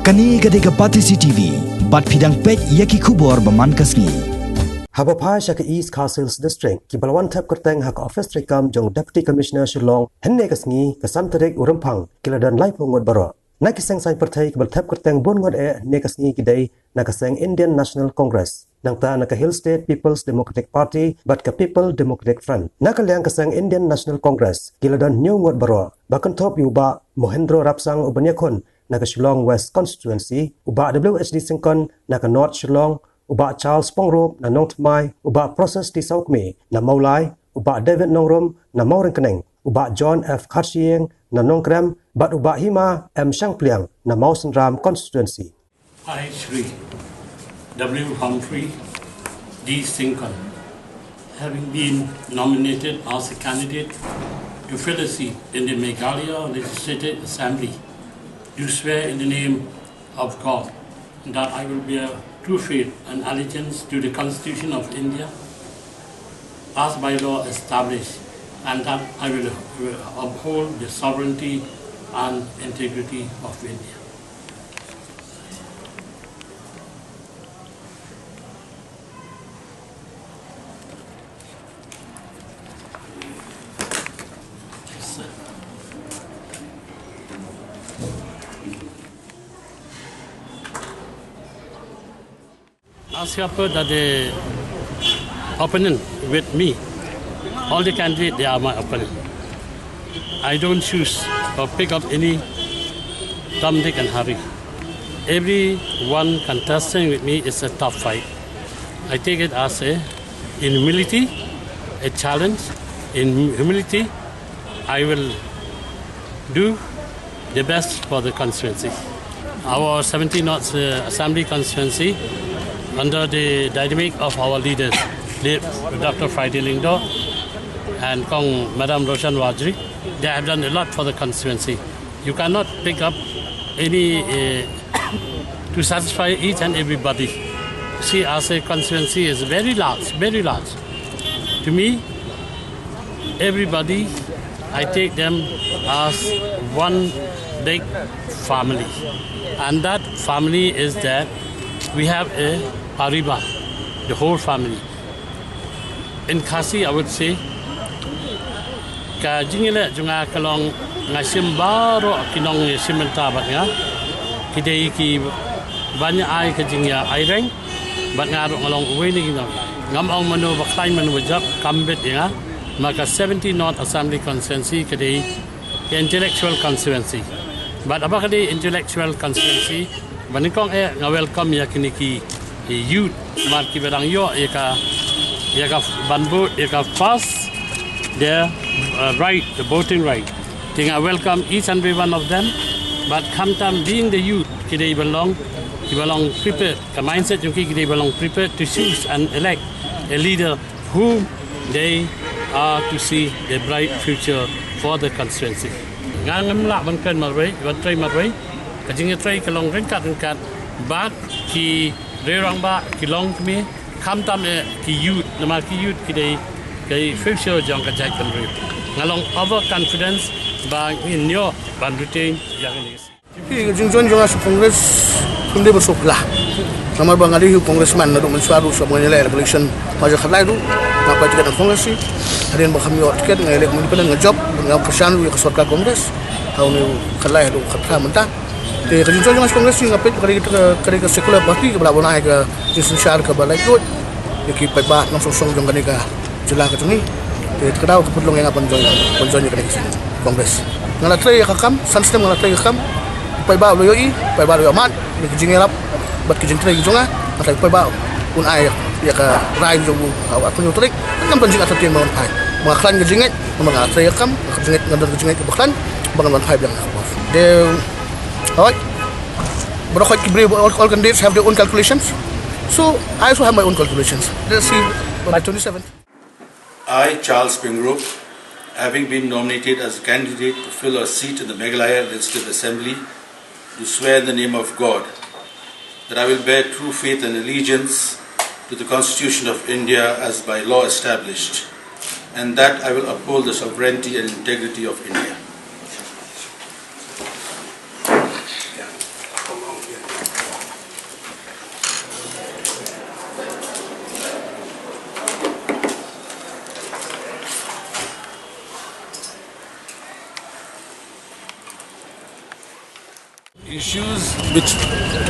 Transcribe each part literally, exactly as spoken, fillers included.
Kane ka dei ka Batesi T V, bad phi dang peit ïa ki khubor ba man ka sngi. Haba phai sha ka East Khasi Hills District, kiba la wan thep kyrteng ha ka ophis treikam jong Deputy Commissioner Shillong, hynne ka sngi ka san tarik u Rymphang, ki la don laiphew ngut baroh. Na ki seng saiñ pyrthei kiba la thep kyrteng bun ngut eh hynne ka sngi ki dei na ka seng Indian National Congress, nangta na ka Hill State People's Democratic Party bad ka People Democratic Front. Na ka liang ka seng Indian National Congress ki la don hynñiew ngut baroh, ba kynthup ïa u Bah Mohendro Rapsang uba ïakhun na ka Shillong West Constituency, u Bah W H D Syngkon na ka North Shillong, u Bah Charles Pyngrope na Nongthymmai, u Bah Process T Sawkmie na Mawlai, u Bah David Nongrum na Mawryngkneng, u Bah John F Kharshiing na Nongkrem, bad u Bah Hima M Shangpliang na Mawsynram Constituency. I, Shri W Humphrey D Syngkon, having been nominated as a candidate to fill a seat in the Meghalaya Legislative Assembly, do swear in the name of God that I will bear true faith and allegiance to the Constitution of India as by law established, and that I will, will uphold the sovereignty and integrity of India. As you have heard that the opponent with me, all the candidates, they are my opponent. I don't choose or pick up any Tom, Dick and Harry. Everyone contesting with me is a tough fight. I take it as a, in humility, a challenge. In humility, I will do the best for the constituency. Our seventy North, uh, Assembly constituency, under the dynamic of our leaders, late Doctor Friday Lyngdoh and Kong Madam Roshan Warjri, they have done a lot for the constituency. You cannot pick up any, uh, to satisfy each and everybody. See, as a constituency is very large, very large. To me, everybody, I take them as one big family. And that family is that we have a parivar, the whole family. In Khasi, I would say, ka jingïaleh jong nga ka long nga shim baroh ki nongïashim bynta bad nga. Ki dei kiban ai ka jingïaireng, bad nga ruh nga long uwei na ki nong. Ngam ong mano ba khlaiñ mano ba jop kam bit ïa nga. Ma ka seventy North Assembly Constituency ka dei intellectual constituency. Bad haba ka dei intellectual constituency, ba nyngkong eh nga welcome ïa kine ki youth, mar kiba dang ïoh ïa ka, ïa ka ban vote, ïa ka first, their, uh, right, the voting right. Te nga welcome each and every one of them. Bad khamtam being the youth, ki dei ba long, kiba long prepared, ka mindset jong ki, ki dei ba long prepared to choose and elect a leader whom they are to see the bright future for the constituency. Nga ngam lah ban kren marwei, ban trei marwei. Ka jingïatrei ka long ryngkat ryngkat bad ki rangbah, ki longkmie, khamtam eh ki youth, namar ki youth ki dei, ki dei future jong ka jaitbynriew. Nga long overconfidence ba ngin ïoh ban retain ïa kane ka seat. Ki jingjoin jong nga sha Congress, kam dei ba suk lah. Namar ba nga dei u congressman naduh mynshuwa ruh, shuwa ba nga ïaleh election, ba hajar khatlai ruh nga apply ticket na Congress hi. Hadien ba kham ïoh ticket nga ïaleh independent, nga jop, nga kyrshan ruh ïa ka sorkar Congress ha une u khatlai haduh khatphra mynta. Te ka jingjoin jong nga sha Congress hi nga peit ba ka dei ka, ka dei ka secular party kaba lah ban ai ka jingsynshar kaba laitluid ïa ki paidbah nongshong shnong jong kane ka jylla ka jong ngi. Te ka dei ka pynlong ïa nga ban join, ban join ïa kane ka Congress. Nga la trei ïa ka kam, san snem nga la trei ïa ka kam. Paidbah u la ïohi, paidbah u la ïohmad ïa ka jingïarap bad ka jingtrei ka jong nga. Nga trei, paidbah un ai ïa ka rai jong u ha u arphew hynñiew tarik. Ngam don jingartatien ban wan phai. Ba nga khlaiñ ka jingngeit, ba nga trei ïa ka kam, ka jingngeit, nga don ka jingngeit kaba khlaiñ ba ngan wan phai biang. Dei, hooid. Baroh khoit ki briew, all, all candidates have their own calculations. So I also have my own calculations. Let's see by twenty-seventh. I, Charles Pyngrope, having been nominated as a candidate to fill a seat in the Meghalaya Legislative Assembly, do swear in the name of God that I will bear true faith and allegiance to the Constitution of India as by law established, and that I will uphold the sovereignty and integrity of India. Issues which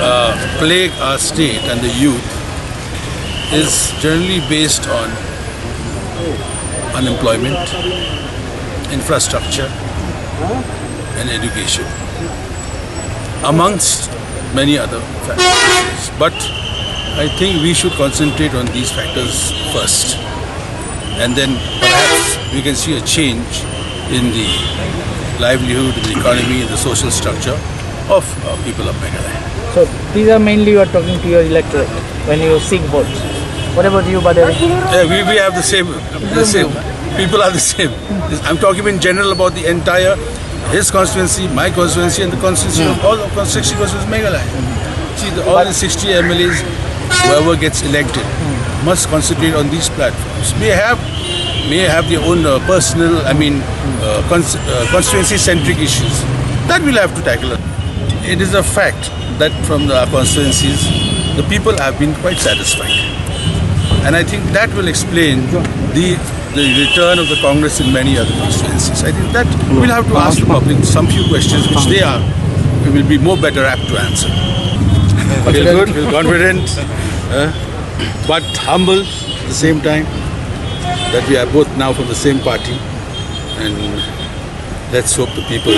uh, plague our state and the youth is generally based on unemployment, infrastructure, and education, amongst many other factors. But I think we should concentrate on these factors first, and then perhaps we can see a change in the livelihood, in the economy, in the social structure of uh, people of Meghalaya. So these are mainly you are talking to your electorate when you seek votes. What about you, Badari? Yeah, we, we have the same, the same. People are the same. I'm talking in general about the entire, his constituency, my constituency, and the constituency of all of constituency constituency of Meghalaya. See, the, all the sixty M L As, whoever gets elected, must concentrate on these platforms. May have, may have their own uh, personal, I mean, uh, cons- uh, constituency-centric issues that we'll have to tackle. It is a fact that from the constituencies, the people have been quite satisfied, and I think that will explain the the return of the Congress in many other constituencies. I think that we'll have to ask the public some few questions which they are will be more better apt to answer. Feel good, feel confident, uh, but humble at the same time that we are both now from the same party, and let's hope the people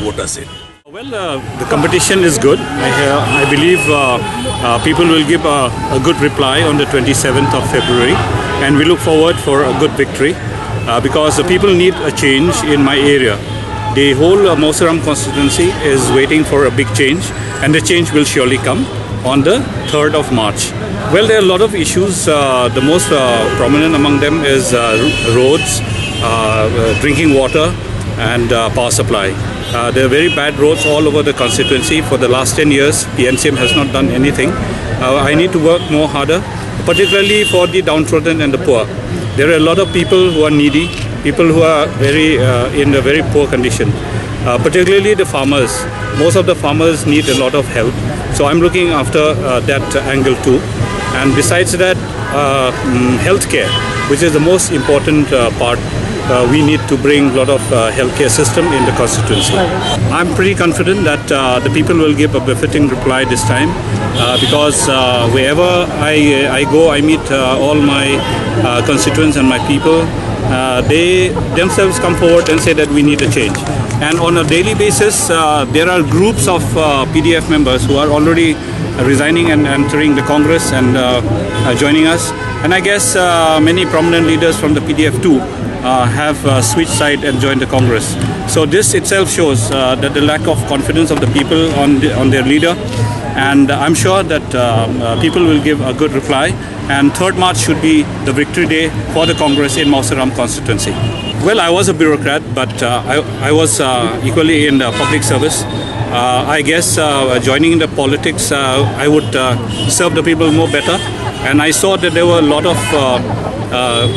vote us in. Well, uh, the competition is good. I, uh, I believe uh, uh, people will give a, a good reply on the twenty-seventh of February, and we look forward for a good victory uh, because the people need a change in my area. The whole uh, Mawsiram constituency is waiting for a big change, and the change will surely come on the third of March. Well, there are a lot of issues. Uh, the most uh, prominent among them is uh, roads, uh, uh, drinking water, and uh, power supply. Uh, there are very bad roads all over the constituency. For the last ten years, P N C M has not done anything. Uh, I need to work more harder, particularly for the downtrodden and the poor. There are a lot of people who are needy, people who are very uh, in a very poor condition, uh, particularly the farmers. Most of the farmers need a lot of help. So I'm looking after uh, that angle too. And besides that, uh, mm, healthcare, which is the most important uh, part. Uh, we need to bring a lot of uh, healthcare system in the constituency. I'm pretty confident that uh, the people will give a befitting reply this time uh, because uh, wherever I, I go, I meet uh, all my uh, constituents and my people. Uh, they themselves come forward and say that we need a change. And on a daily basis, uh, there are groups of uh, P D F members who are already resigning and entering the Congress and uh, uh, joining us. And I guess uh, many prominent leaders from the P D F too uh, have uh, switched side and joined the Congress. So this itself shows uh, that the lack of confidence of the people on the, on their leader, and I'm sure that uh, uh, people will give a good reply. And third March should be the victory day for the Congress in Mawsiram constituency. Well, I was a bureaucrat, but uh, I, I was uh, equally in the public service. Uh, I guess uh, joining the politics, uh, I would uh, serve the people more better. And I saw that there were a lot of uh, uh,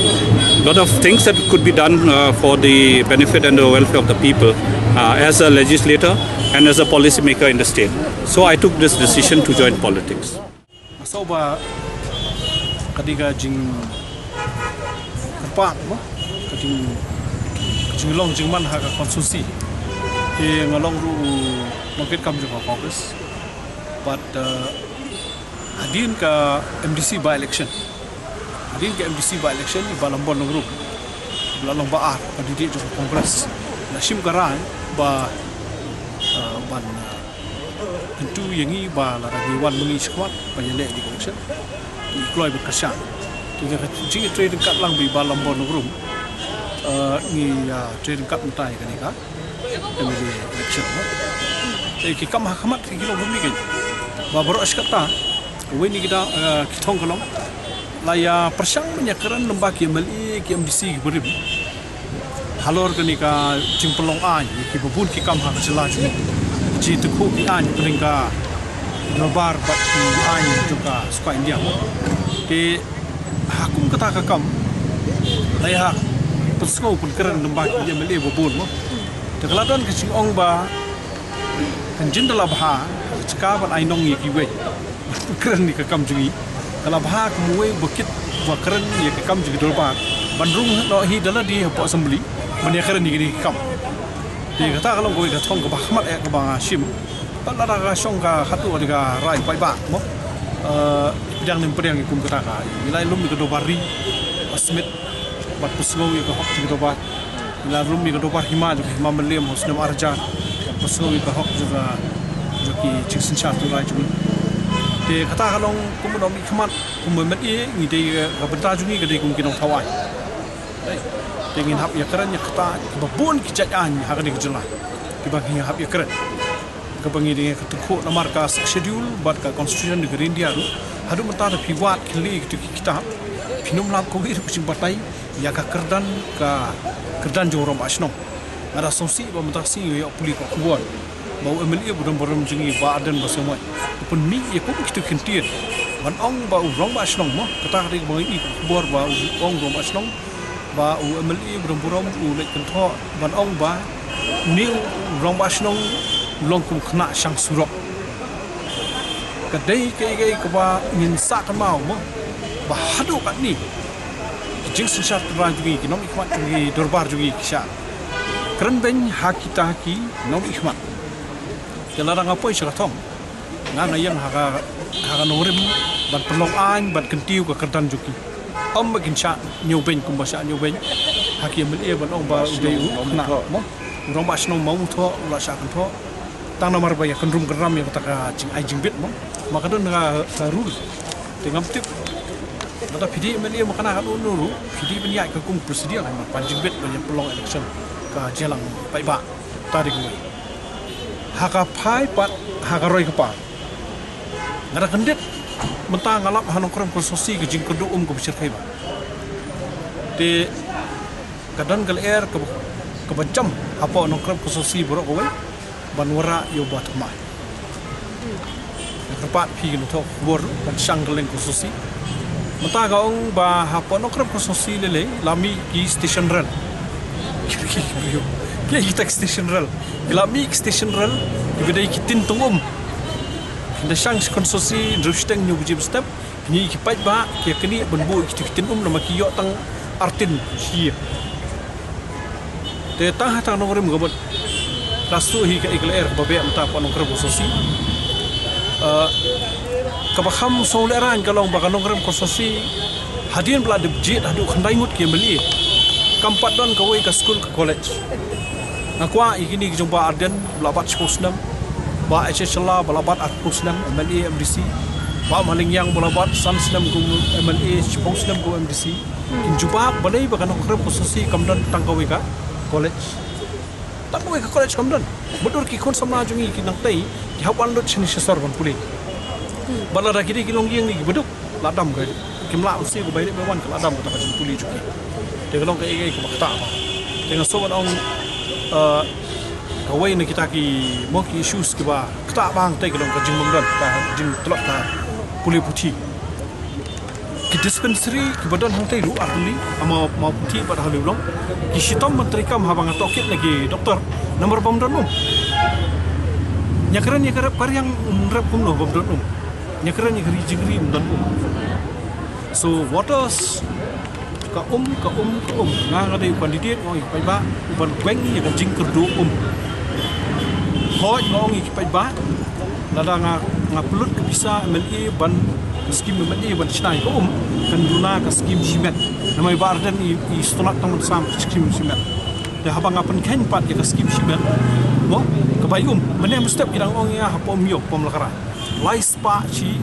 lot of things that could be done uh, for the benefit and the welfare of the people uh, as a legislator and as a policymaker in the state. So I took this decision to join politics. Nga sngew ba ka dei ka jingkyrpad mo, ka jing ka jinglong jingman ha ka constituency. Te nga long ruh u nongkitkam jong ka Congress. But uh, hadien ka M D C by election, hadien ka M D C by election, i Bah Lambor Nongrum, ba la long ba ar ka candidate jong ka Congress, la shim ka rai ba uh, ban uh, kyntu ïa ngi ba lada ngi wan ma ngi shakhmat ban ïaleh ïa ka election, ngi kloi ban kyrshan. Te ïa ka jingïatrei ryngkat lang bad i Bah Lambor Nongrum, uh, ngi ïatrei ryngkat mynta ïa kane ka M L A election mo. Te ki kam ha khmat ki long kumne kein. Ba baroh shi katta, uwei na kita uh, ki thong ka long, la ïa pyrshang ban ïakren lem bad ki M L A, ki M D C, ki barim halor kane ka jingpynlong aiñ ïa kiba bun ki kam ha ka jylla jong ngi. Jingtyrkhong ki aiñ hapdeng ka dorbar bad ki aiñ jong ka sorkar India. Te ha kum kata ka kam, la ïa pynsngew pynkren lem bad ki M L A ba bun mo. Te ka la don ka jingong ba kan jin da la bha ha ka jaka ban ai nong ïa kiwei ban pynkren ïa ka kam jong ngi. Ka la bha kum uwei ba kit ba kren ïa ka kam jong ki dorbar ban rung noh hi da lade hapoh assembly ban ïakren ïa kine ki kam. Te kata ka long kawei ka thong kaba khmat eh kaba nga shim. Pat lada ka shong ka haduh da ka rai paidbah mo. Eh, pdiang ne ym pdiang ïa kum kata ka. Ngi la lum ïa ka dorbar ri, ba submit, bad pynsngew ïa ka hok jong ka dorbar. Ngi la lum ïa ka dorbar hima jong ka Hima Mylliem ha u snem ar hajar, bad pynsngew ïa ka hok jong ka, jong ki jingsynshar tynrai jong ngi. Te kata ka long kum u nongmihkhmat, kum u M L A, ngi dei, eh, ka bynta jong ngi ka dei kum ki nongthaw aiñ. Te ngin hap ïakren ïa kata, kiba bun ki jait aiñ ha kane ka jylla, kiba ngi hap ïakren. Kaba ngi dei ka tyngkhuh namar ka Sixth Schedule bad ka Constitution jong ka ri India ruh. Haduh mynta da phi wad khyndiat kito ki kitab, phin ym lap kawei ruh ka jingbatai ïa ka kyrdan, ka kyrdan jong u rangbah shnong. Nga da sngewsih ba mynta ka sngi nga ïoh pule ka khubor ba u M L A ba don burom jong ngi, Bah Ardent Basaiawmoit, u pynmih ïa kum kito ki kyntien ban ong ba u rangbah shnong mo. Kata ka dei kaba ngi i ka khubor ba u ong rangbah shnong, ba u M L A ba don burom u leit kynthoh ban ong ba une u rangbah shnong u long kum u khynnah shang surok. Ka dei kaei kaei kaba ngin sa kynmaw mo, ba haduh katne ki jingsynshar tynrai jong ngi, ki nongmihkhmat jong ngi, dorbar jong ngi ki shah kren beiñ ha kita ki nongmihkhmat. Te lada nga poi sha ka thong, nga nga ïeng ha ka, ha ka nongrim ban pynlong aiñ, ban kyntiew ka kyrdan jong ki. Ym ba kin shah ñiewbeiñ kumba shah ñiewbeiñ ha ki M L A ban ong ba u dei u khynnah mo. U rangbah shnong ma u thoh, u la shah kynthoh. Tang namar ba ïa kynrum kynram ïa kata ka jingai jingbit mo. Ma ka don ka, ka rule. Te ngam tip. Lada phi dei M L A ma kane ka rule ruh, phi dei ban ïaid ka kum president, ban jingbit ban ïa pynlong election ka jingïalang paidbah. Kata dei kawei. Ha ka phai pat ha ka roi ka par, nga da kyndit mynta nga lap ha Nongkrem Constituency ka jingkyrduh um kaba shyrkhei bha. Te ka don ka lyer kaba, kaba jam hapoh Nongkrem Constituency baroh kawei ban wanrah ïa u Bah Thymmai. Nga kyrpad phi ki nongthoh khubor ban shang kylleng Constituency. Mynta ka ong ba hapoh Nongkrem Constituency lei lei la mih ki station rel. Ki, ki, ki, ki, kita ki station rel. Ki la mih ki station rel kiba dei ki tin tong um. Phin da shang sha Constituency hynriew shiteng hynñiew baje mynstep. Kine ki paidbah ki ïa knieh ban buh ïa kito ki tin um namar ki ïoh tang ar tin shi ïing. Te tang ha tang nongrim ka mut. Ka shu hi kaei ka lyer kaba beh mynta hapoh Nongkrem Constituency. Eh, kaba kham sngewlehrain ka long ba ka Nongkrem Constituency hadien ba la dep jied haduh khyndai ngut ki M L A, kam pat don kawei ka skul ka college. Nga kwah ïa kine ki jong Bah Ardent ba la bat shiphew snem, Bah H H Shylla ba la bat arphew snem M L A M D C, Bah Maliang ba la bat san snem kum M L A, shiphew snem kum M D C. Kin jubab balei ba ka Nongkrem Constituency kam don tang kawei ka college. Tang kawei ka college kam don. Mutdur ki khun samla jong ngi ki nangtei ki hap wan lut shane sha sor ban pule. Bad lada ki dei ki longïing ne ki baduk, la dam ka, kim lah ban siew ka bai leh bai wan, ka la dam kata ka jingpule jong ki. Te ka long kaei kaei kaba ktah bha. Te nga sngewbha ban ong, eh, kawei na kita ki mo ki issues kiba ktah bha hangtei ka long ka jingbym don ka jingtlot ka pule puthi. Ki dispensary kiba don hangtei ruh ha Mawputhi bad ha Liulong, ki shitom ban treikam haba nga tohkit na ki doktor namar bym don um. Ñia kren ñia ka rep ka riang, um rep kumno bym don um. Ñia kren ñia ka ri jingri, um don um. So waters, ka um, ka um, ka um. Nga nga dei u candidate, nga ong ïa ki paidbah, u ban weng ïa ka jingkyrduh um. Hooid, nga ong ïa ki paidbah, lada nga, nga pynlut ka pisa M L A ban, ka skim M L A ban shna ïa ka um, kan duna ka skim shimet. Namar i Bah Ardent i, i sngewtynnat tang ban sam ka skim shimet. Te haba nga pynkheiñ pat ïa ka skim shimet, mo, ka bai um. Mynne mynstep ki dang ong ïa hapoh Umiew, Pomlakra. Lai spah shi,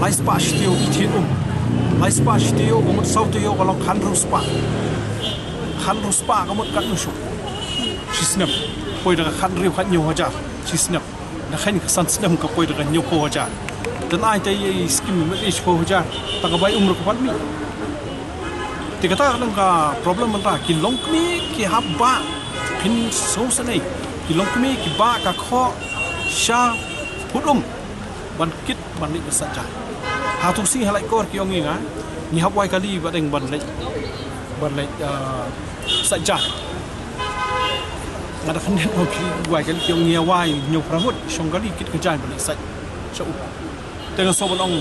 lai spah shi taïew ki thied um. Lai spah shi taïew, ka mut saw taïew ka long khathynriew spah. Khathynriew spah ka mut katno shuh? Shi snem. Poi da ka khathynriew khathynñiew hajar shi snem. Da kheiñ ka san snem ka poi da ka hynñiewphew hajar. Te ai te ïa i skim M L A shiphew hajar, tang ka bai um ruh ka pan mih. Te kata ka dang ka problem mynta, ki longkmie ki hap bah, phin sngewsynei. Ki longkmie ki bah ka khoh sha pud um ban kit ban leit saitjat. Ha tu sngi ha Laitkor ki ong ïa nga, ngi hap wai kali ba dang ban leit, ban leit, ah, saitjat. Nga da khyndiat ba ki wai kali, ki ong ïa wai hynñiew phra ngut, shong kali kit ka jaiñ ban leit sait sha u. Te nga sngewbha ban ong,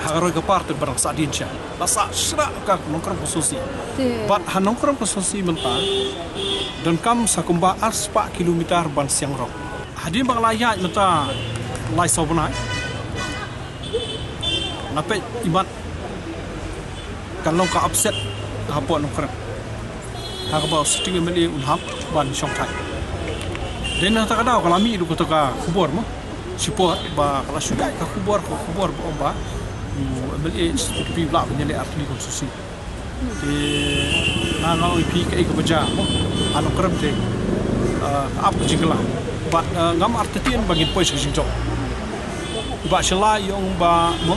ha ka roi ka par te ba dang sahdien sha, la sah shrah ka Nongkrem Constituency. Te bad ha Nongkrem Constituency mynta donkam sa kumba ar spah kilometer ban siang rong. Hadien ba ka la ïaid mynta lai saw bnai, nga peit imat kan long ka upset hapoh Nongkrem. Ha kaba u sitting M L A un hap ban shongthait. Dei na kata ka daw ka la mih ruh kata ka khubor mo. Shipor ba ka la shu ïaid ka khubor, ka khubor ba ong ba u M L A H T P u lah ban ïaleh artylli constituency. Te nga nga ong ïa phi kaei kaba jia mo ha Nongkrem te, ah, ka ap ka jingkylla. Bad, ah, ngam artatien ba ngin poi sha ka jingjop. Ba shala i ong ba mo,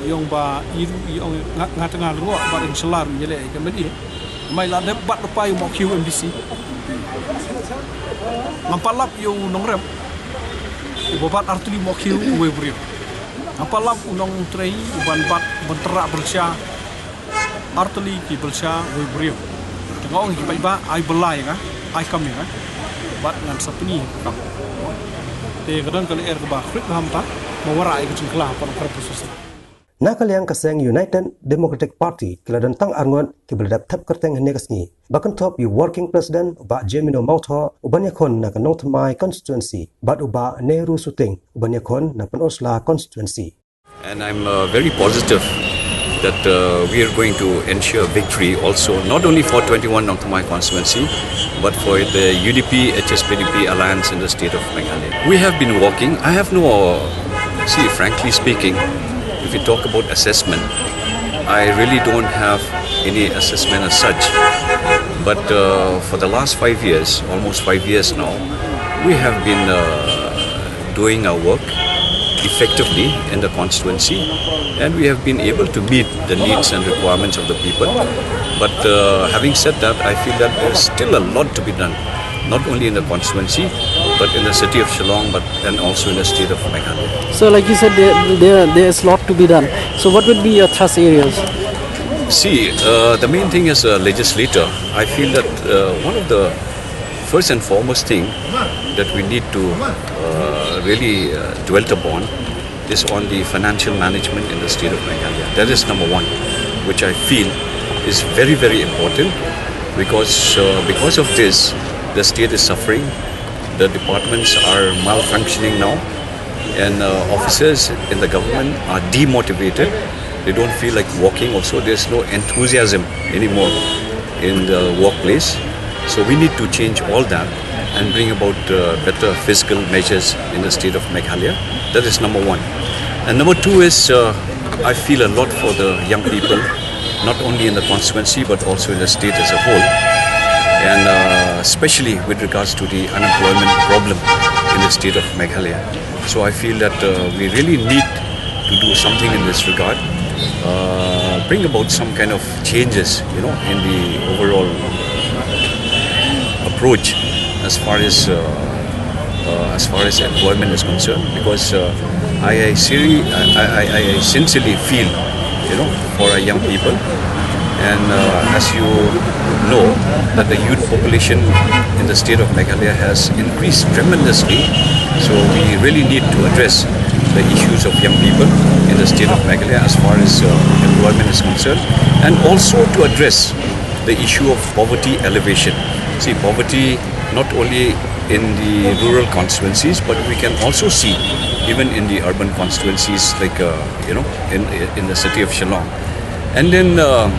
i ong ba i ruh i ong nga, nga te nga lyngngoh ba dang shala ruh ïaleh ïa ka M L A. Mai la dep bat lypa ïa u Mawkhiew M D C. Ngam pat lap ïa u nongrep uba bat artylli u Mawkhiew uwei u briew. Ngam pat lap u nongtrei uban bat ban tyrrah byrshah artylli ki byrshah uwei u briew. Te nga ong ïa ki paidbah ai bylla ïa nga, ai kam ïa nga. Bad ngan sa pyni kam. Te ka don ka lyer kaba khruit ba hamta ba wanrah ïa ka jingkylla hapoh Nongkrem Presidential. Na ka liang ka seng United Democratic Party ki la don tang arngut kiba la dep thep kyrteng hynne ka sngi. Ba kynthup ïa u Working President u Bah Jemino Mawthoh uban ïakhun na ka Nongthymmai constituency bad u Bah Nehru Suting uban ïakhun na Pynursla constituency. And I'm, uh, very positive that, uh, we are going to ensure victory also, not only for twenty-one Nongthymmai constituency, but for the U D P H S P D P alliance in the state of Meghalaya. We have been working. I have no, see, frankly speaking, if you talk about assessment, I really don't have any assessment as such. But, uh, for the last five years, almost five years now, we have been, uh, doing our work effectively in the constituency, and we have been able to meet the needs and requirements of the people. But, uh, having said that, I feel that there's still a lot to be done, not only in the constituency, but in the city of Shillong, but, and also in the state of Meghalaya. So, like you said, there, there, there's a lot to be done. So, what would be your thrust areas? See, uh, the main thing as a legislator, I feel that, uh, one of the first and foremost thing that we need to, uh, really, uh, dwell upon is on the financial management in the state of Meghalaya. That is number one, which I feel is very, very important because, uh, because of this, the state is suffering. The departments are malfunctioning now, and, uh, officers in the government are demotivated. They don't feel like working also. There's no enthusiasm anymore in the workplace. So we need to change all that and bring about, uh, better fiscal measures in the state of Meghalaya. That is number one. And number two is, uh, I feel a lot for the young people, not only in the constituency but also in the state as a whole, and, uh, especially with regards to the unemployment problem in the state of Meghalaya. So I feel that, uh, we really need to do something in this regard, uh, bring about some kind of changes, you know, in the overall approach as far as, uh, uh, as far as employment is concerned, because, uh, I, I, seri- I, I, I sincerely feel, you know, for our young people. And, uh, as you know, that the youth population in the state of Meghalaya has increased tremendously. So we really need to address the issues of young people in the state of Meghalaya as far as, uh, employment is concerned, and also to address the issue of poverty alleviation. See, poverty not only in the rural constituencies, but we can also see even in the urban constituencies, like, uh, you know, in in the city of Shillong. And then, uh,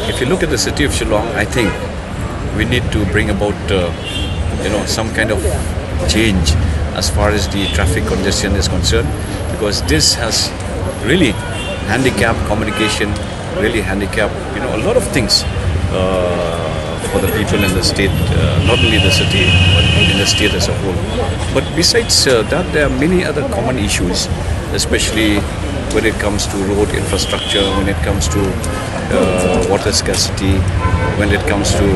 if you look at the city of Shillong, I think we need to bring about, uh, you know, some kind of change as far as the traffic congestion is concerned, because this has really handicapped communication, really handicapped, you know, a lot of things, uh, for the people in the state, uh, not only the city, but in the state as a whole. But besides, uh, that, there are many other common issues, especially when it comes to road infrastructure, when it comes to, uh, water scarcity, when it comes to,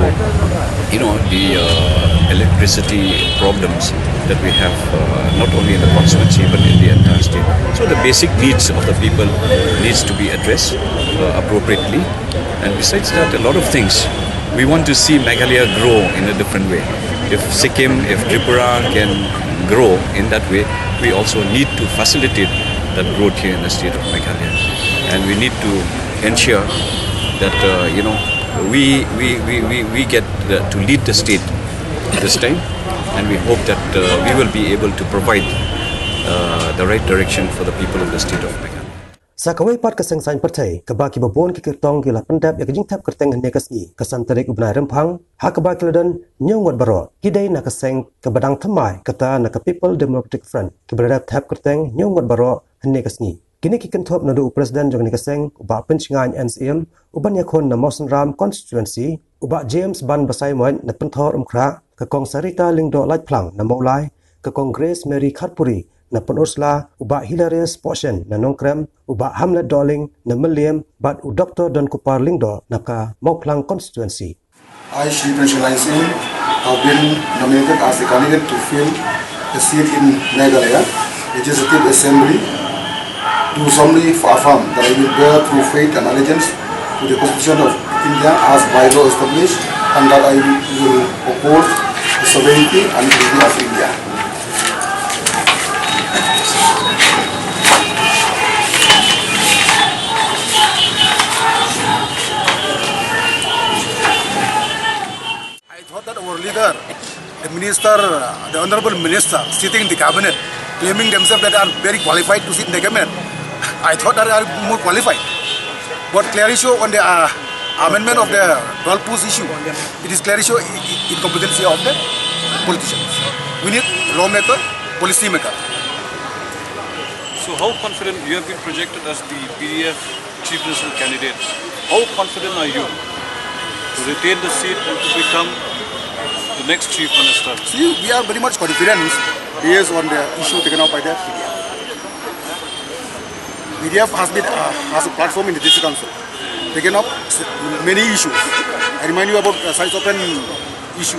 you know, the, uh, electricity problems that we have, uh, not only in the constituency but in the entire state. So the basic needs of the people needs to be addressed, uh, appropriately. And besides that, a lot of things. We want to see Meghalaya grow in a different way. If Sikkim, if Tripura can grow in that way, we also need to facilitate that growth here in the state of Meghalaya. And we need to ensure that, uh, you know, we, we, we, we, we get the, to lead the state this time. And we hope that uh, we will be able to provide uh, the right direction for the people of the state of Meghalaya. Sa kawei pat ka seng saiñ pyrthei, kaba kiba bun ki kyrtong ki la pyndep ïa ka jingthep kyrteng hynne ka sngi, ka san tarik u bnai Rymphang, ha kaba ki la don hynñiew ngut baroh, ki dei na ka seng kaba dang thymmai, kata na ka People Democratic Front, kiba la dep thep kyrteng hynñiew ngut baroh hynne ka sngi. Kine ki kynthup naduh u President jong kane ka seng, u Bah Pynshngaiñ N Syiem, u ban ïakhun na Mawsynram Constituency, u Bah James Ban Basaiawmoit na Pynthorumkhrah, ka Kong Sarita Lyngdoh Laitphlang na Mawlai, ka Kong Grace Mary Kharpuri na Pynursla, u Bah Hilarius Pohshen na Nongkrem, u Bah Hamlet Dohling na Mylliem, bad u Doktor Donkupar Lyngdoh na ka Mawphlang Constituency. I, Shri Pynshngaiñ N Syiem, have been nominated as a candidate to fill a seat in Meghalaya Legislative Assembly. Do solemnly affirm that I will bear true faith and allegiance to the Constitution of India as by law established, and that I will uphold the sovereignty and unity of India. I thought that our leader, the minister, the honorable minister sitting in the cabinet, claiming themselves that are very qualified to sit in the cabinet. I thought that are more qualified. But clearly show on the uh, amendment of the twelve post issue, it is clearly show i- i- incompetency of the politicians. We need lawmaker, policy maker. So how confident you have been projected as the P D F Chief Minister candidate? How confident are you to retain the seat and to become the next Chief Minister? See, we are very much confident based on the issue taken up by the P D F. P D F has been uh, has a platform in the district council, taken up s- many issues. I remind you about uh, Saisopen issue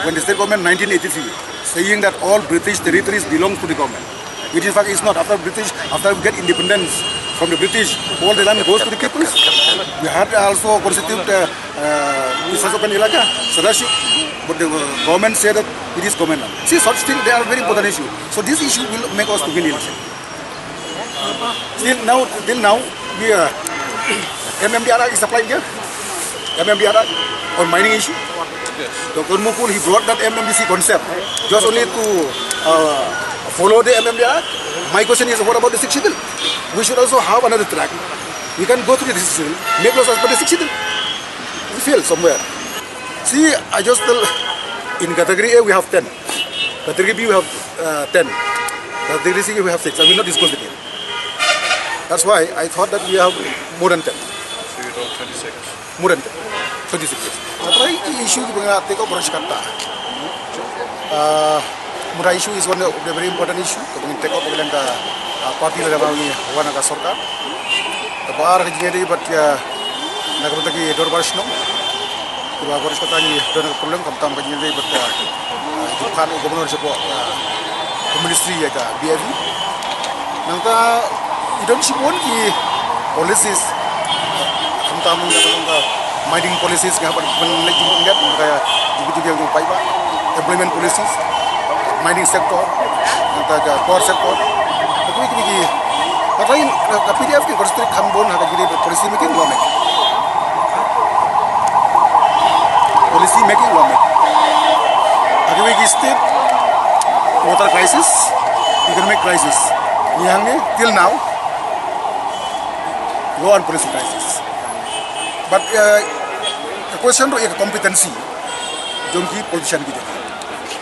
when the state government nineteen eighty-three saying that all British territories belong to the government, which in fact is not. After British, after we get independence from the British, all the land goes to the peoples. We had also constitute uh, uh, Saisopen Elaka, Sadashiv, but the uh, government said that it is government land. See, such things, they are very important issue. So this issue will make us to win election. Till now, till now, we uh, M M D R Act is applied here. M M D R Act on mining issue. Yes. Doctor Mukul, he brought that M M D C concept just only to uh, follow the M M D R Act. My question is, what about the Sixth Schedule? We should also have another track. We can go through the Sixth Schedule, make laws as per the Sixth Schedule. We fail somewhere. See, I just tell, in category A we have ten. Category B we have uh, ten. Category C we have six. I will not disclose the name. That's why I thought that we have more than ten. So you don't twenty-six? More than ten. Twenty-six. Nga trai ki issue ki ba nga take up baroh shi katta. Uh, Mura issue is one of the very important issue. Ka ba ngin take up ka leng ka uh, party la ka ba ngi wan ka sorkar. Ka ba ar ka jingïadei bad ka na ka bynta ki dorbar shnong. Ki ba baroh shi katta ngi don ka problem khamtam ka jingïadei bad ka uh, jingphan u governor shapoh uh, ka ministry ïa ka B F E. Nangta i don shibun ki policies. Khamtam ngi ka mining policies nga ban ban leh jingpynlong ka jingpynlong paidbah, employment policies, mining sector, nangta ka power sector. Ka kini kini ki. Ka P D F ki concentrate kham bun ha ka jingpynlong policy making, law making. Policy making, law making. Ha kiwei ki state, water crisis, economic crisis. Ngi hangne till now, law and policy crisis. But uh, ka question ruh ïa ka competency jong ki politician ki jong.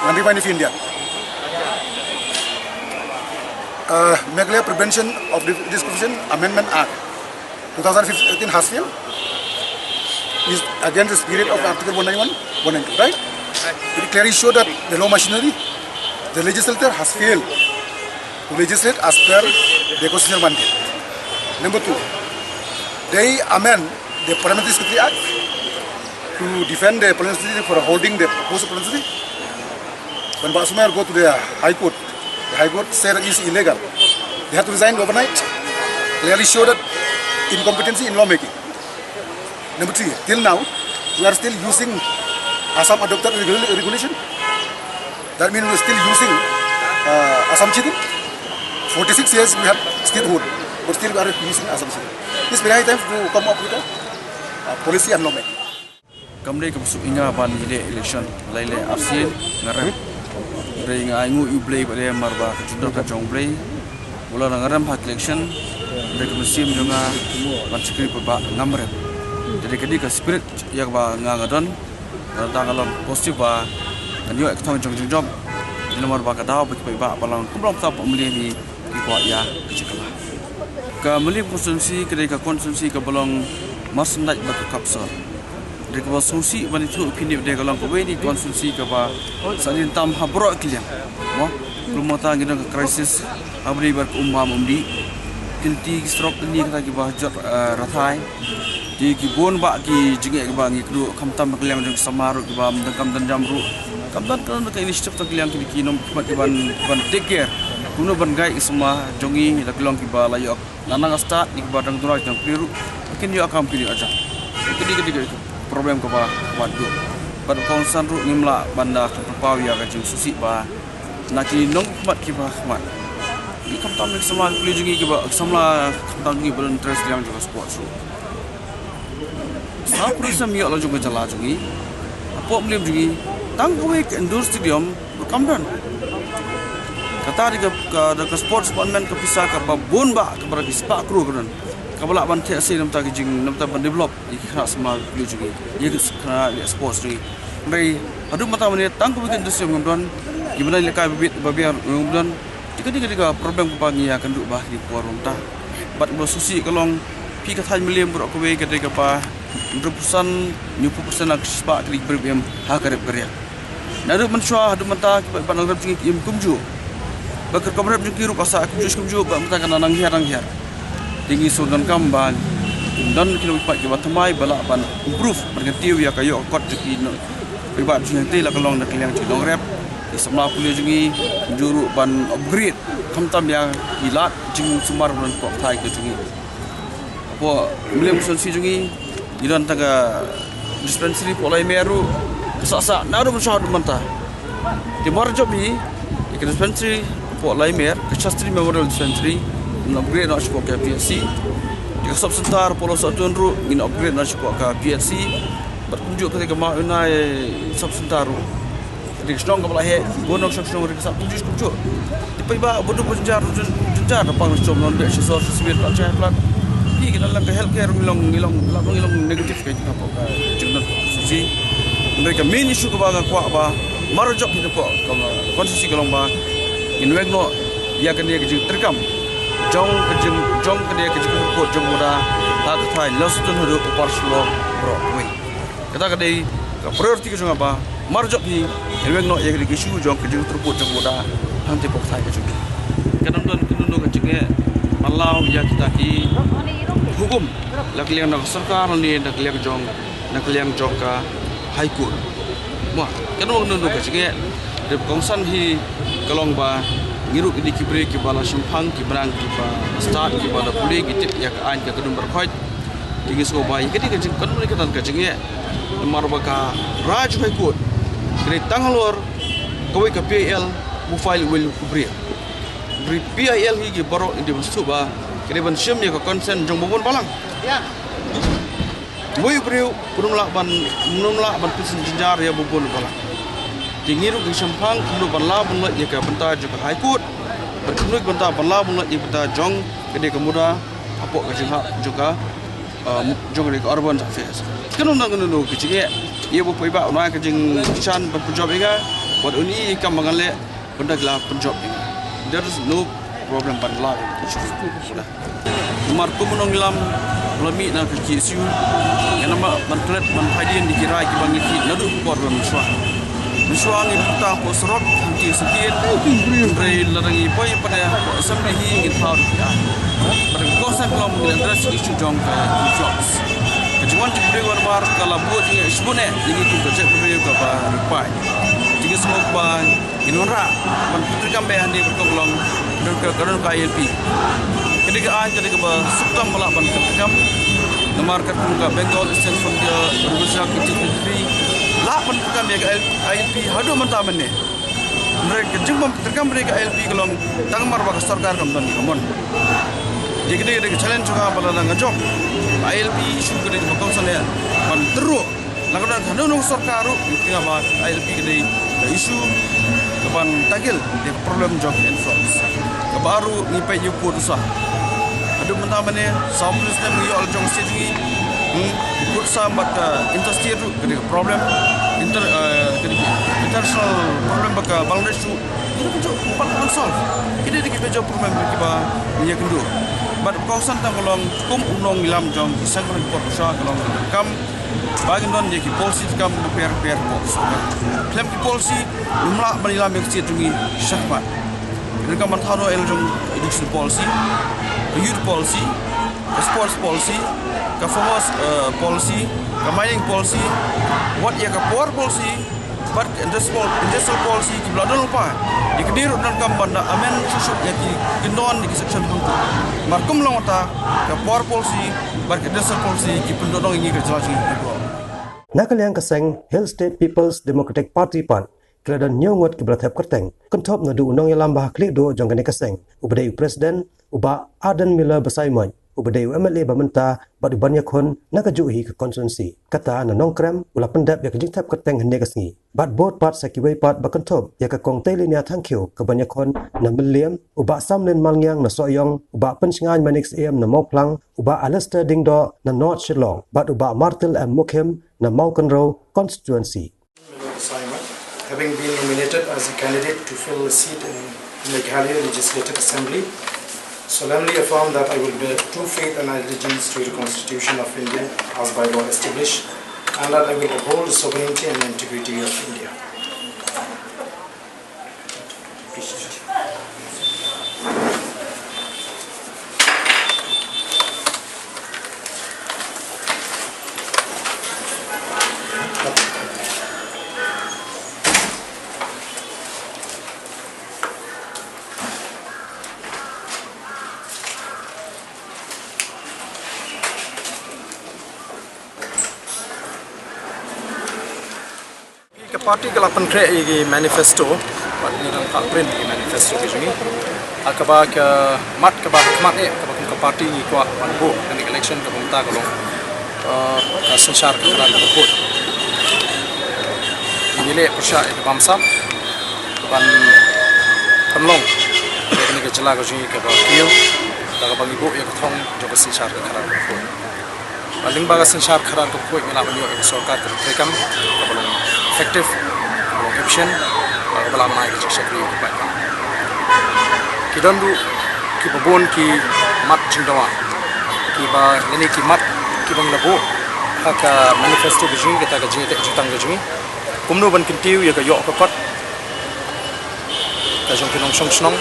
Ngan remind ïa phi India. Uh, Meghalaya Prevention of Discrimination Amendment Act two thousand fifteen has failed, is against the spirit of Article one ninety-one, one ninety-two, right? It clearly show that the law machinery, the legislature has failed to legislate as per the constitutional mandate. Number two, they amend the Parliamentary Secretary Act to defend the Parliamentary Secretary for holding the post of Parliamentary Secretary. When Bah Sumer go to the High Court, the High Court said that it's illegal. They had to resign overnight. Clearly show that incompetency in lawmaking. Number three, till now, we are still using Assam adopted regula- regulation. That means we're still using uh, Assam Chitin. forty-six years we had statehood, but still we are using Assam Chitin. It's very high time to come up with a uh, policy and lawmaking. Kam dei kam suk inga ban ïaleh election lai leh arsien ngarem. Hynrei nga ainguh ïa U Blei ba dei namar ba ka jingdon ka jong U Blei. Mula nga rem ha election, hynrei ka mynsiem jong nga ban shakri paidbah ngam rem. Te dei ka dei ka spirit ïa kaba nga nga don. Nga tang ka long positive ba ngan ïoh ka thong jong jingjop. Dei namar ba ka daw ba ki paidbah ba long kumba long ta ba mlien hi ki kwah ïa ka jingkylla. Ka Mylliem constituency ka dei ka constituency kaba long marsyndah bad ka kapsor. Dei kaba sngewsih ban ïathuh phi, dei ka long kawei na ki constituency kaba sngewdon tam ha baroh ki liang. Mo, kumta ngi don ka crisis ha ba dei bad ka um bam um dih. Ki lynti ki surok lynti kata kiba jot, eh, rathai. Te ki bun bah ki jingeh kiba ngi kduh, khamtam na ka liang jong ki samla ruh kiba ym donkam don jam ruh. Kam don ka initiative na ka liang kine ki nongmihkhmat kiban, ban take care kumno ban guide ki samla jong ngi, la ki long kiba la ïoh na nang stad, ïa kiba dang duwai dang plie ruh kin ïoh kam, kin ïoh jam. Ka dei, ka dei ka problem kaba, kaba duh. Bad kongsan ruh ngim lah ban da kynpaw ïa ka jingsngewsih ba na ki nongmihkhmat kiba khmat. Ngi khamtam na ki samla pule jong ngi kiba, samla khamtam jong ngi ba don interest liang jong ka sports ruh. Sa pule sam ïoh la jong ka jylla jong ngi. Hapoh Mylliem jong ngi tang kawei ka indoor stadium ruh kam don. Kata dei ka, ka, da ka sports department ka pisa kaba bun bah, kaba ki spah klur ka don. Kaba lah ban theh sei namta ki jing, namta ban develop ïa ki khynnah samla pule jong ngi, ïa ki khynnah ïa sports jong ngi. Hynrei haduh mynta mynne tang kawei ka indoor stadium ngam don. Ki bnai lehkai ba biang, ba biang ngam don. Te ka dei, ka dei ka problem kaba ngi ïakynduh bha ha kine ki por mynta. Bad kaba sngewsih ka long, phi ka thaiñ Mylliem baroh kawei ka dei kaba hynriew percent, hynñiewphew percent na ka shispah ka dei ki briew ba im ha ka rep ka riang. Naduh mynshuwa haduh mynta ki paidbah nongrep jong ngi ki im kumjuh. Bad ka rukom rep jong ki ruh ka sah kumjuh kumjuh, bad mynta ka na nang hiar nang hiar. Te ngi sngewdonkam ba kin don ki nongmihkhmat kiba thymmai ba lah ban improve, ban kyntiew ïa ka ïoh ka kot jong ki nong, paidbah jong ngi, te la ka long na ka liang jong ki nongrep. Ki samla pule jong ngi, kumjuh ruh ban upgrade khamtam ïa ki lad jingsumar ban pok thai ka jong ngi. Hapoh Mylliem constituency jong ngi, ngi don tang ka dispensary hapoh Laimer ruh, ka sah sah naduh mynshuwa haduh mynta. Te marjop hi ïa ka dispensary hapoh Laimer, ka Shastri Memorial Dispensary, ngin upgrade noh sha ka P H C. Te ka sub center hapoh Lawsohtun ruh ngin upgrade noh sha ka P H C. Bad kumjuh kata ka Mawinai sub center ruh. Ka dei ka shnong kaba la heh, bun nong shnong shnong ruh ka sah kumjuh kumjuh. Te paidbah ba duk ba jynjar, jyn-, jynjar, da pang sha Mawlai, sha Sor, sha Sibir, plat sha plat. Ki, ki la long ka health care, ngi long, ngi long, la ngi long negative ka jingkyrkhu ka jingdon ka constituency. Hynrei ka main issue kaba nga kwah ba marjop hi hapoh ka constituency ka long ba ngin weng noh ïa kane ka jingtreikam jong ka jing, jong kane ka jingkyrkhu jong ka MUDA ha ka thaiñ Lawsohtun haduh Upper Shillong baroh kawei. Kata ka dei ka priority ka jong nga ba marjop hi, ngin weng noh ïa ka issue jong ka jingkyrkhu jong ka MUDA hangtei hapoh ka thaiñ ka jong ngi. Kan ym don kano kano ka jingeh ban law ïa kita ki hukum, la ka liang na ka sorkar ne na ka liang jong, na ka liang jong ka High Court. Mo, kano kano ka jingeh, dei ba kongsan hi ka long ba ngi ruh ki dei ki briew kiba la shemphang, kiba nang, kiba stad, kiba la pule, ki tip ïa ka aiñ, ka kainun baroh khoit. Te ngi sngewbha ïa ka dei ka jing, kano kano ka jingeh. Namar ba ka Rajya High Court ka dei tang halor kawei ka P I L ba file uwei u briew. Hynrei P I L hi ki baroh ngi dei ban sngewthuh ba ka dei ban shim ïa ka consent jong ba bun balang. Uwei u briew um lah ban, um lah ban pynsynjynjar ïa ba bun balang. Te ngi ruh ngi shemphang kumno ban lah ban lait ïa ka bynta jong ka High Court, bad kumno ka bynta ban lah ban lait ïa ka bynta jong ka dei ka MUDA hapoh ka jinghap jong ka, um, jong ka dei ka Urban Affairs. Kano kano ka jingeh, ïa ba paidbah u nang ka jingkyrshan ban pynjop ïa nga, bad un ïohi ïa ka kam ba ngan leh, bad da ki la pynjop ïa nga. There is no problem ban lait. Namar kum u nongïalam ba la mih na ka K S U, ngan ym lah ban klet ban phai dien da ki rai kiba ngi khih naduh ka por ba mynshuwa. Mynshuwa ngi pyrta hapoh surok, ngi khih satia, hynrei lada ngi poi pat hapoh assembly hi ngin thaw da ki aiñ. Bad ka kongsan ka long ba ngin address issue jong ka jobs. Ka jingwan jingbriew, namar ka la buh jingeh shibun eh ïa ngi kum ka jaitbynriew kaba ri paid. Te ngi sngewbha ngin wanrah ban treikam beit hynrei ka long ka don ka, ka don ka I L P. Ka dei ka aiñ, ka dei kaba suk tam ba lah ban treikam. Namar katkum ka Bengal Eastern Frontier Revolutionary Council twenty-three lah ban treikam ïa ka I L P haduh mynta mynne. Hynrei ka jingbym treikam ïa ka I L P ka long tang namar ba ka sorkar kam don ka mon. Te ka dei, ka dei ka challenge jong nga ba lada nga jop, I L P issue ka dei kaba kongsan eh ban tyrwa. La ka don kano kano ka sorkar ruh, ngi tip ba I L P ka dei ka issue Ka ban tackle ïa ka problem jong ka influx. Kaba ar ruh ngi peit ïa u pud u sah. Haduh mynta mynne saw phew snem ngi ïoh la jong ka state jong ngi. Hmm, u pud u sah bad ka interstate ruh ka dei ka problem. Inter, eh, ka dei international problem bad ka Bangladesh ruh. Kine ki jong pat unsolved. Kine ki dei ki major problem kiba ngi ïakynduh. Bad ka kongsan tang ka long kum u nongïalam jong ki seng ki por ka long ka kam ba ngin don ïa ki policy kam bapher bapher. Khlem ki policy ngim lah ban ïalam ïa ka state jong ngi shakhmat. Kane ka ban thaw noh ïa la jong education policy, ka youth policy, ka sports policy, ka farmers, eh, policy, ka mining policy, wat ïa ka power policy, bad ka industrial, industrial policy kiba la don lypa. Ïa kine ruh donkam ban da amend shuh shuh ïa ki kyndon ïa ki section hangto. Namar kum long kata ka power policy bad ka industrial policy ki pyndonkam ïa ngi ka jylla jong ngi. Na ka liang ka seng Hill State People's Democratic Party pat ki la don hynñiew ngut kiba la thep kyrteng, kynthup naduh u nongïalam ba ha khlieh duh jong kane ka seng uba dei u president, u Bah Ardent Miller Basaiawmoit, uba dei u M L A ba mynta bad u ban ïakhun na kajuh hi ka constituency. Kata na Nongkrem u la pyndep ïa ka jingthep kyrteng hynne ka sngi. Bad bud pat sa kiwei pat ba kynthup ïa ka Kong Tailenia Thangkhiew ka ban ïakhun na Mylliem, u Bah Samlin Malngiang na Sohiong, u Bah Pynshngain Manik Syiem na Mawphlang, u Bah Alistair Diengdoh na North Shillong, bad u Bah Martil M Mukhim na Mawkynrew constituency. Having been nominated as a candidate to fill a seat in Meghalaya Legislative Assembly, solemnly affirm that I will bear true faith and allegiance to the Constitution of India as by law established, and that I will uphold the sovereignty and integrity of India. Ka party ka la pynkhreh ïa ki manifesto, bad ngi dang phah print ïa ki manifesto ki jong ngi. Ha kaba ka mat kaba khmat eh, kaba kum ka party ngi kwah ban buh ha kane ka election kaba mynta ka long, eh, ka synshar ka khadar kaba khuid. Ngi leh pyrshah ïa ka bamsap ban pynlong ïa kane ka jylla ka jong ngi kaba kiew, da kaba ngi buh ïa ka thong jong ka synshar ka khadar kaba khuid. Lyngba ka synshar khadar kaba khuid ngi lah ban ïoh ïa ka sorkar kaba treikam, kaba long effective, kaba long efficient, bad kaba lah ban ai ka jingshakri ïa ki paidbah. Ki don ruh kiba bun ki mat jingdawa, kiba, lane ki mat kiba ngi la buh ha ka manifesto ka jong ngi, kata ka jingïateh jutang ka jong ngi. Kumno ban kyntiew ïa ka ïoh ka kot ka jong ki nongshong shnong.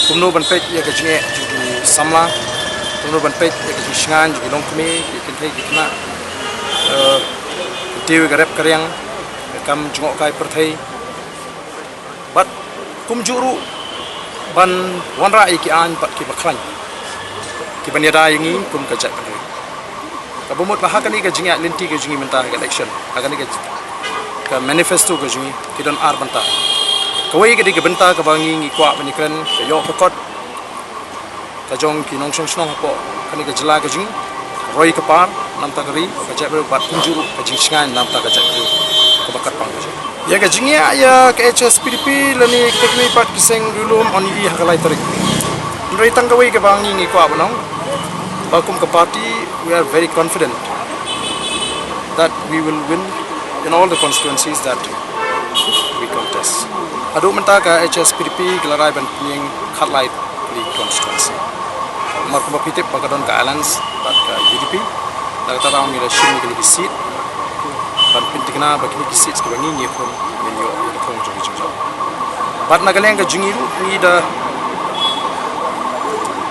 Kumno ban peit ïa ka jingeh jong ki samla. Kumno ban peit ïa ka jingshngaiñ jong ki longkmie, ki kynthei ki khynnah. Eh, kyntiew ïa ka rep ka riang, ka kam jngohkai pyrthei. Bad kumjuh ruh ban wanrah ïa ki aiñ pat kiba khlaiñ, kiban ïada ïa ngi kum ka jaitbynriew. Kaba mut ba ha kane ka jingïaid lynti ka jong ngi mynta ha ka election, ha kane ka, ka manifesto ka jong ngi, ki don ar bynta. Kawei ka dei ka bynta kaba ngi, ngi kwah ban ïakren, ka ïoh ka kot ka jong ki nongshong shnong hapoh kane ka jylla ka jong ngi, roi ka par na bynta ka ri, ka jaitbynriew bad kumjuh ruh ka jingshngaiñ na bynta ka jaitbynriew kaba kyrpang ka jong ngi. Ïa ka jingïaid ïa ka H S P D P lane kita kiwei pat ki seng riewlum yn ïohi ha ka lai tarik. Hynrei tang kawei kaba ngi, ngi kwah ban ong ba kum ka party, we are very confident that we will win in all the constituencies that we contest. Haduh mynta ka H S P D P ka la rai ban pynïeng khatlai tylli constituency. Namar kumba phi tip ba ka don ka alliance bad ka U D P. Na kata daw ngi la shim ïa kine ki seat ban pynthikna ba kine ki seat kiba ngi, ngi khun, ngin ïoh ïa ka thong jong ngi jynjar. Bad na ka liang ka jong ngi ruh ngi da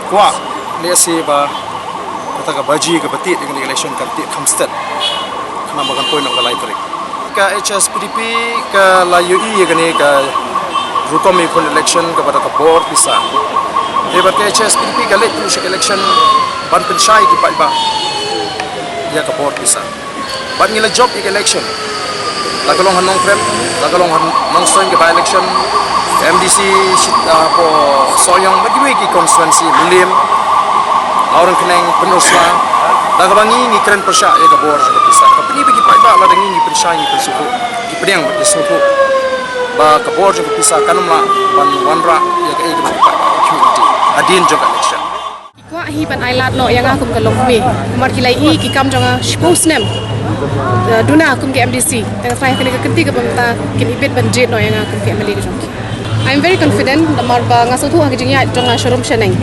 kwah lehse ba kata ka baji kaba tied ïa kane ka election kan tied kham stet, khnang ba kan poi noh ka lai tarik. Ka H S P D P ka la ïohi ïa kane ka rukom ïakhun election kaba da ka bor pisa. Te bad ka H S P D P ka leit ruh sha ka election ban pynshai ki paidbah ïa ka bor pisa. Bad ngi la jop ïa ka election, la ka long ha Nongkrem, la ka long ha Nongstoiñ ka by-election, M D C, shi-, ah, hapoh Sohiong, bad kiwei ki constituency, Mylliem, Mawryngkneng, Pynursla. Da kaba ngi, ngi kren pyrshah ïa ka bor jong ka pisa. Ka pyni ba ki paidbah lada ngi, ngi pynshai, ngi pynsngewthuh, ki pdiang bad ki sngewthuh. Ba ka bor jong ka pisa kan ym lah ban wanrah ïa kaei kaba ki paidbah ki ïohi hadien jong ka election. Ki kwah hi ban ailad noh ïa nga kum ka longkmie. Namar ki la ïohi ki kam jong nga shiphew snem, eh, duna kum ka M D C. Tang trai kane ka kynti kaba mynta kin ibit ban jied noh ïa nga kum ka M L A ka jong ki. I'm very confident namar ba nga sngewthuh ha ka jingïaid jong nga sharum shaneng.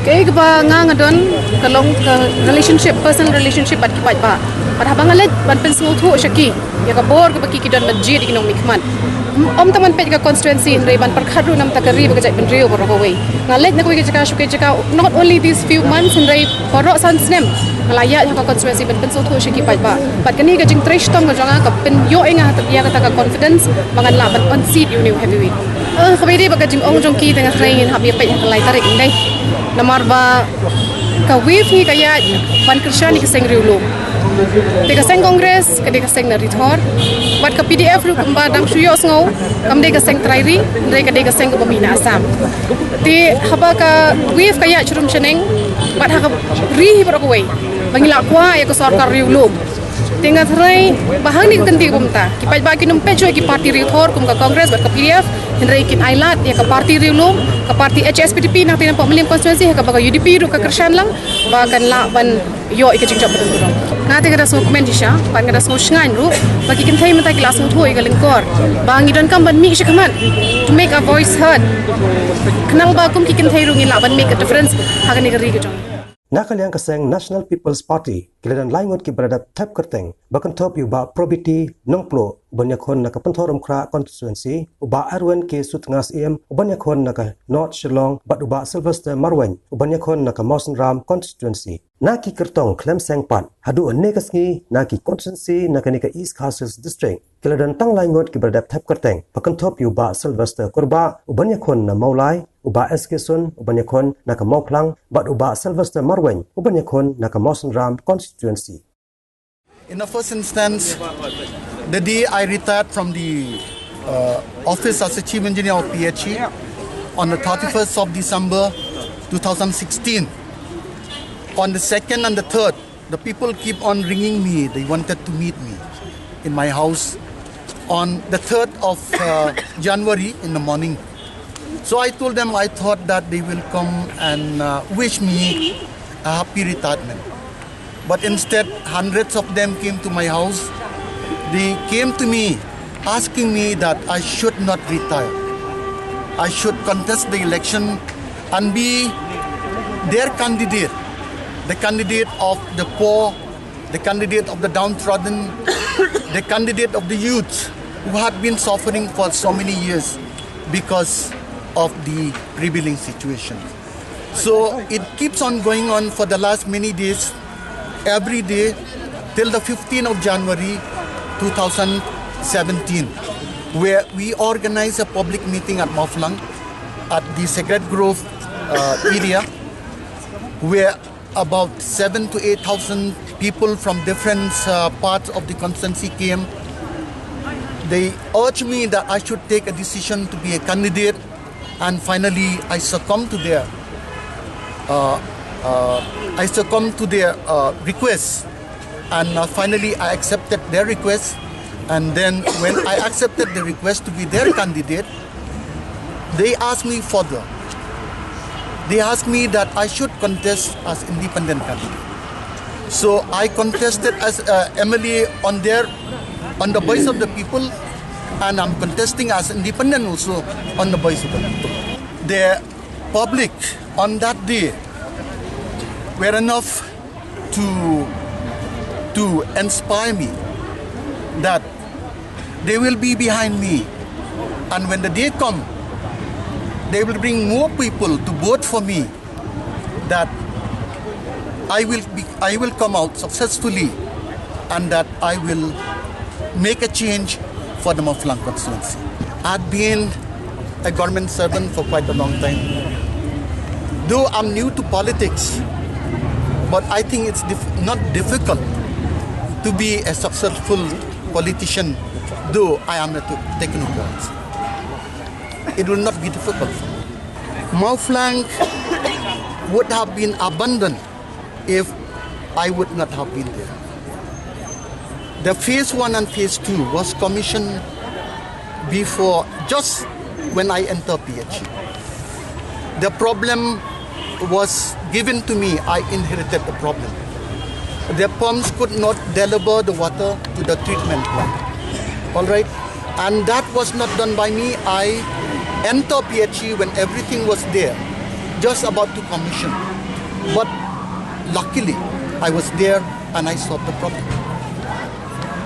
Kaei kaba nga nga don ka long ka relationship, personal relationship bad ki paidbah. Bad haba nga leit ban pynsngewthuh sha ki ïa ka bor kaba ki ki don ban jied ïa ki nongmihkhmat. Ym, ym tang ban peit ka constituency hynrei ban pyrkhat ruh na ka bynta ka ri bad ka jaitbynriew baroh kawei. Nga leit na kawei ka jaka sha kawei ka jaka, not only these few months hynrei baroh san snem nga la ïaid ha ka constituency ban pynsngewthuh sha ki paidbah. Bad kane ka jingtrei shitom ka jong nga ka pynïoh ïa nga ïa kata ka confidence ba ngan lah ban unseat ïa une u heavyweight. Eh, kaba ïadei bad ka jingong jong ki te nga khreh ngin hap ïa peit ha ka lai tarik ym dei. Namar ba ka wave hi ka ïaid ban kyrshan ïa ka seng riewlum. Te ka seng Congress ka dei ka seng na Ri Thor. Bad ka P D F ruh kumba dang shu ïohsngew kam dei ka seng trai ri, hynrei ka dei ka seng kaba mih na Assam. Te haba ka wave ka ïaid sharum shaneng bad ha ka ri hi baroh kawei ba ngi la kwah ïa ka sorkar riewlum. Te nga tharai ba hangne ka kynti kaba mynta ki paidbah kin ym peit shuh ïa ki party Ri Thor kum ka Congress bad ka P D F, hynrei kin ailad ïa ka party riewlum, ka party H S P D P na ka Tynriew Pop Mylliem constituency ha kaba ka U D P ruh ka kyrshan lang ba kan lah ban ïoh ïa ka jingjop ba dang ka dong. Nga te nga da sngewkmen shisha bad nga da sngewshngaiñ ruh ba ki kynthei mynta ki la sngewthuh ïa ka lyngkor ba ngi donkam ban mih shakhmat to make our voice heard. Khnang ba kum ki kynthei ruh ngin lah ban make a difference ha kane ka ri ka jong ngi. Na ka liang ka seng National People's Party ki la don lai ngut kiba la dep thep kyrteng ba kynthup ïa u Bah Probity Nongpluh uban ïakhun na ka Pynthorumkhrah constituency, u Bah Erwin K Sutnga Syiem uban ïakhun na ka North Shillong bad u Bah Sylvester Marwein uban ïakhun na ka Mawsynram constituency. Na ki kyrtong khlem seng pat haduh hynne ka sngi na ki constituency na kane ka East Khasi Hills District ki la don tang lai ngut kiba la dep thep kyrteng ba kynthup ïa u Bah Sylvester Kurbah uban ïakhun na Mawlai, u Bah S K Sun uban ïakhun na ka Mawphlang bad u Bah Sylvester Marwein uban ïakhun na ka Mawsynram constituency. In the first instance, the day I retired from the uh, office as a chief engineer of P H E on the thirty-first of December two thousand sixteen, on the second and the third, the people keep on ringing me. They wanted to meet me in my house on the third of uh, January in the morning. So I told them I thought that they will come and uh, wish me a happy retirement. But instead, hundreds of them came to my house. They came to me asking me that I should not retire. I should contest the election and be their candidate, the candidate of the poor, the candidate of the downtrodden, the candidate of the youth who had been suffering for so many years because of the prevailing situation. So it keeps on going on for the last many days, every day, till the fifteenth of January two thousand seventeen, where we organize a public meeting at Mawphlang at the Sacred Grove uh, area, where about seven to eight thousand people from different uh, parts of the constituency came. They urged me that I should take a decision to be a candidate, and finally I succumbed to their uh, uh, I succumbed to their uh, request, and uh, finally I accepted their request. And then when I accepted the request to be their candidate, they asked me further. They asked me that I should contest as independent candidate. So I contested as uh, M L A on their, on the voice of the people, and I'm contesting as independent also on the voice of the people. The public on that day were enough to to inspire me that they will be behind me, and when the day come, they will bring more people to vote for me, that I will be, I will come out successfully, and that I will make a change for the Mawphlang constituency. I've been a government servant for quite a long time. Though I'm new to politics, but I think it's dif- not difficult to be a successful politician, though I am a te- technocrat. It will not be difficult. Mawphlang would have been abandoned if I would not have been there. The phase one and phase two was commissioned Before, just when I enter P H E, the problem was given to me. I inherited the problem. The pumps could not deliver the water to the treatment plant. All right? And that was not done by me. I entered P H E when everything was there, just about to commission. But luckily, I was there and I solved the problem.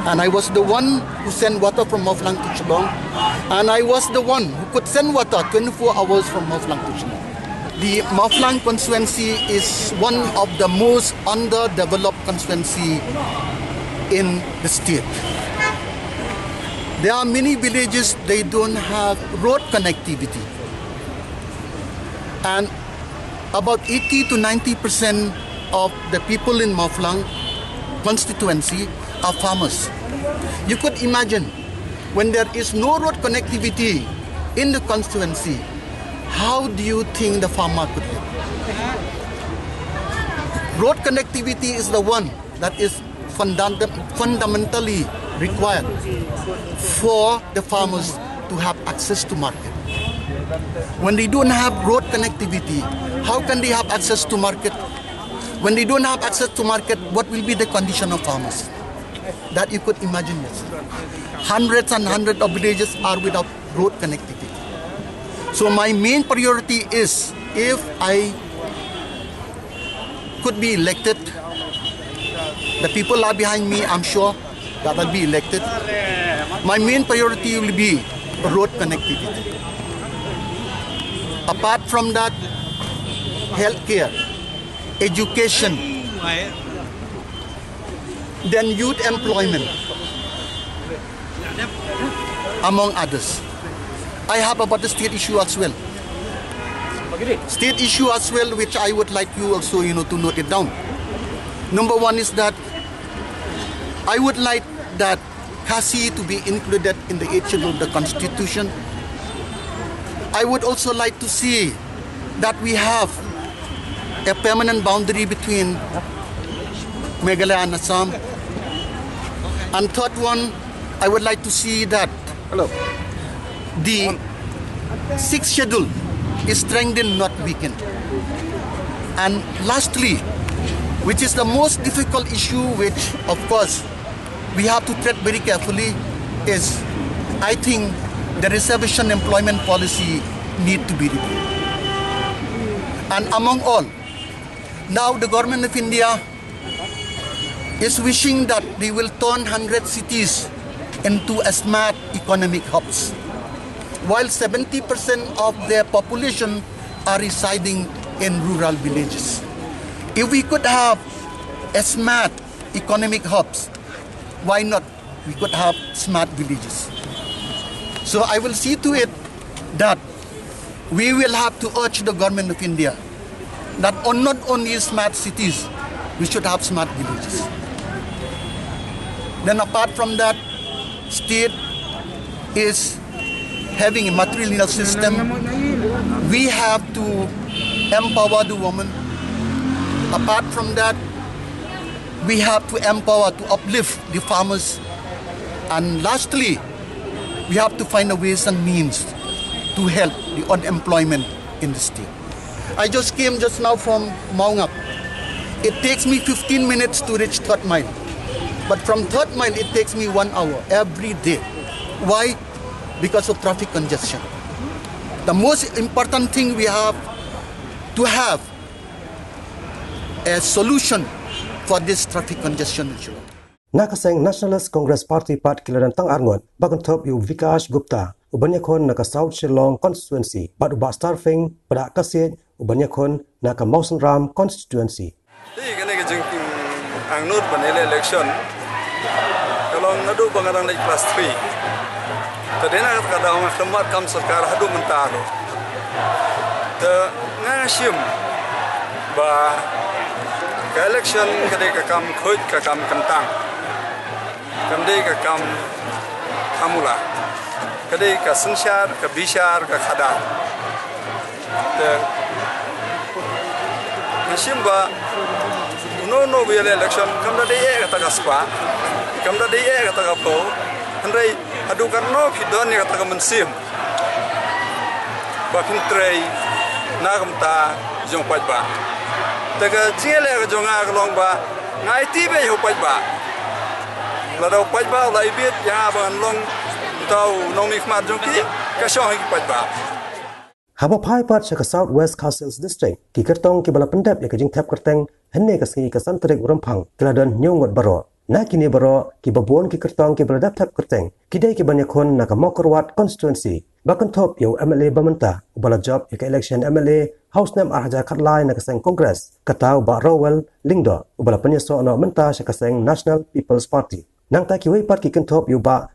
And I was the one who sent water from Mawphlang to Shillong. And I was the one who could send water twenty-four hours from Mawphlang to Shillong. The Mawphlang constituency is one of the most underdeveloped constituency in the state. There are many villages, they don't have road connectivity. And about eighty to ninety percent of the people in Mawphlang constituency are farmers. You could imagine, when there is no road connectivity in the constituency, how do you think the farmer could live? Road connectivity is the one that is fundam-, fundamentally required for the farmers to have access to market. When they don't have road connectivity, how can they have access to market? When they don't have access to market, what will be the condition of farmers? That you could imagine yourself. Hundreds and hundreds of villages are without road connectivity. So my main priority is, if I could be elected, the people are behind me, I'm sure that I'll be elected. My main priority will be road connectivity. Apart from that, healthcare, education, then youth employment, among others. I have about the state issue as well. State issue as well, which I would like you also, you know, to note it down. Number one is that I would like that Khasi to be included in the Eighth Schedule of the Constitution. I would also like to see that we have a permanent boundary between Meghalaya and Assam. And third one, I would like to see that Hello. The Sixth Schedule is strengthened, not weakened. And lastly, which is the most difficult issue, which of course we have to tread very carefully, is, I think, the reservation employment policy need to be reviewed. And among all, now the government of India is wishing that they will turn hundred cities into a smart economic hubs, while seventy percent of their population are residing in rural villages. If we could have a smart economic hubs, why not we could have smart villages? So I will see to it that we will have to urge the government of India that on, not only smart cities, we should have smart villages. Then apart from that, state is having a matrilineal system. We have to empower the woman. Apart from that, we have to empower, to uplift the farmers. And lastly, we have to find a ways and means to help the unemployment in the state. I just came just now from Mawngap. It takes me fifteen minutes to reach Third Mile. But from Third Mile, it takes me one hour every day. Why? Because of traffic congestion. The most important thing we have to have a solution for this traffic congestion issue. Na ka seng Nationalist Congress Party pat ki la don tang arngut ba kynthup ïa u Vikash Gupta, u ban ïakhun na ka South Shillong Constituency, bad u Bah Starfing Pdahkasiej, u ban ïakhun na ka Mawsynram Constituency. Te kane ka jingangnud ban ïaleh election ka long naduh ba nga dang leit class three. Te dei na kata ka daw nga khlem wad kam sorkar haduh mynta ruh. Te nga shim ba ka election ka dei ka kam khuid, ka kam kyntang. Kam dei ka kam hamula. Ka dei ka synshar, ka bishar, ka khadar. Te nga shim ba uno uno ba ïaleh election kam da dei eh kata ka spah, kam da dei eh kata ka phew. Hynrei Haduh katno phi don ïa kata ka mynsiem ba phin trei na ka bynta jong paidbah? Te ka jingïaleh ka jong nga ka long ba nga aiti beit ha u paidbah. Lada u paidbah u la ibit ïa nga ba ngan long uta u nongmihkhmat jong ki, ka shong ha ki paidbah. Haba phai pat sha ka South West Khasi Hills District, ki kyrtong kiba la pyndep ïa ka jingthep kyrteng hynne ka sngi ka san tarik u Rymphang ki la don hynñiew ngut baroh. Na kine baroh, kiba bun ki kyrtong kiba la dep thep kyrteng ki dei kiban ïakhun na ka Mawkyrwat constituency, ba kynthup ïa u M L A ba mynta uba la jop ïa ka election M L A ha u snem ar hajar khatlai na ka seng Congress, kata u Bah Rowell Lyngdoh, uba la pynïasoh noh mynta sha ka seng National People's Party. Nangta kiwei pat ki kynthup ïa u Bah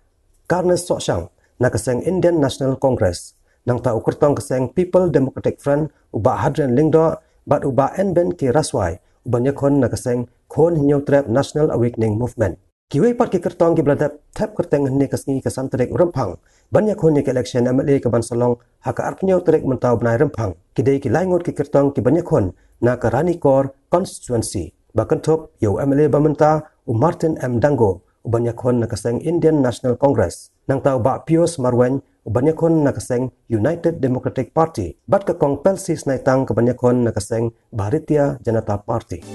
Carnes Sohshang na ka seng Indian National Congress. Nangta u kyrtong ka seng People Democratic Front u Bah Hadrian Lyngdoh bad u Bah Enben K Raswai uban ïakhun na ka seng Khun Hynñiewtrep National Awakening Movement. Kiwei pat ki kyrtong kiba la dep thep kyrteng hynne ka sngi ka san tarik u Rymphang ban ïakhun ïa ka election M L A kaban sa long ha ka arphew hynñiew tarik mynta u bnai Rymphang, ki dei ki lai ngut ki kyrtong kiban ïakhun na ka Ranikor constituency, ba kynthup ïa u M L A ba mynta u Martin M Dango uban ïakhun na ka seng Indian National Congress, nangta u Bah Pius Marwein uban ïakhun na ka seng United Democratic Party, bad ka Kong Pelsi Snaitang kaban ïakhun na ka seng Bharatiya Janata Party.